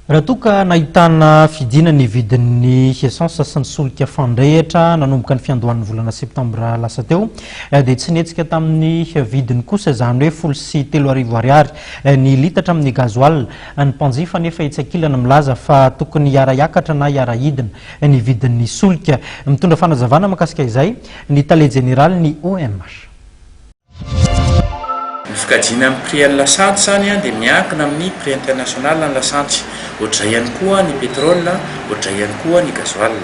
Raha toa ka nahitana fidinana ny vidin'ny essence sy ny solika fandrehitra nanomboka ny fiandohan'ny volana septambra lasa teo, dia tsy nihetsika tamin'ny vidiny kosa, izany hoe 30 arivo ariary ny litatra amin'ny gasoil. Ny mpanjifa nefa etsy ankilany milaza fa tokony hiara-hiakatra na hiara-hidina ny vidin'ny solika. Mitondra fanazavana mahakasika izay ny tale jeneraly ny OMH. Ny fikajiana amin'ny prix an'ny lasantsy zany dia miankina amin'ny prix international ny lasantsy. Ohatr'izay ihany koa ny pétrole, ohatr'izay ihany koa ny gasoil.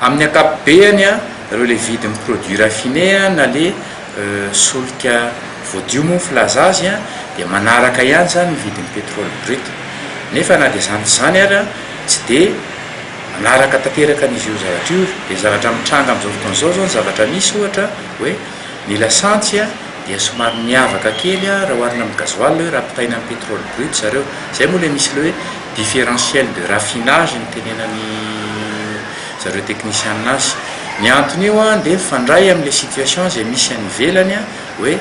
Amin'ny ankapobeany, ireo le vidin'ny produit raffiné na le solika voadio moa ny filaza azy dia manaraka ihany zany ny vidin'ny pétrole brut. Nefa na dia izany tsy izany ary, tsy dia manaraka tanteraka an'izy io zavatra io. Dia ny zavatra mitranga amin'izao fotoana izao zao, ny zavatra misy ohatra hoe ny lasantsy dia somary miavaka kely raha oharina amin'ny gasoil hoe raha ampitahaina amin'ny pétrole brut zareo. Izay moa ilay misy ilay hoe différentiel de raffinage nitenenan'ny zareo technicien azy. Ny anton'io dia mifandray amin'ilay situation izay misy any ivelany hoe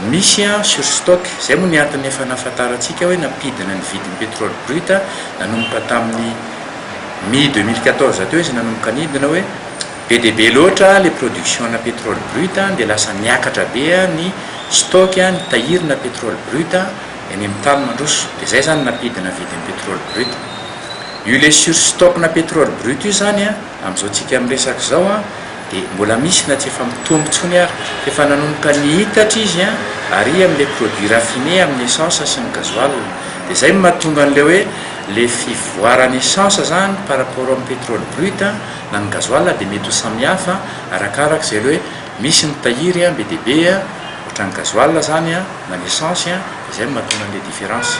misy surstock. Izay moa ny antony efa nahafantarantsika hoe nampidina ny vidin'ny pétrole brut nanomboka tamin'ny mi 2014 teo izy nanomboka nidina hoe be dia be loatra le production na pétrole brut, dia lasa niakatra be ny stock, ny tahirina pétrole brut eny amin'ny tany mandroso, dia zay zany nampidina vidin'ny pétrole brut io. Le surstock na pétrole brut io zany amin'izao tsika miresaka izao dia mbola misy na tsy efa mitombo intsony ary fa efa nanomboka nihitatra izy ary amin'le produit raffiné, amin'ny essence sy ny gasoil. Dia zay no mahatonga an'le hoe le fivoaran'ny essence zany par rapport amin'ny pétrole brut na ny gasoil dia mety ho samihafa arakaraka izay le hoe misy ny tahiry be dia be ohatran'ny gasoil zany na ny essence, dia zay no mahatonga an'le différence.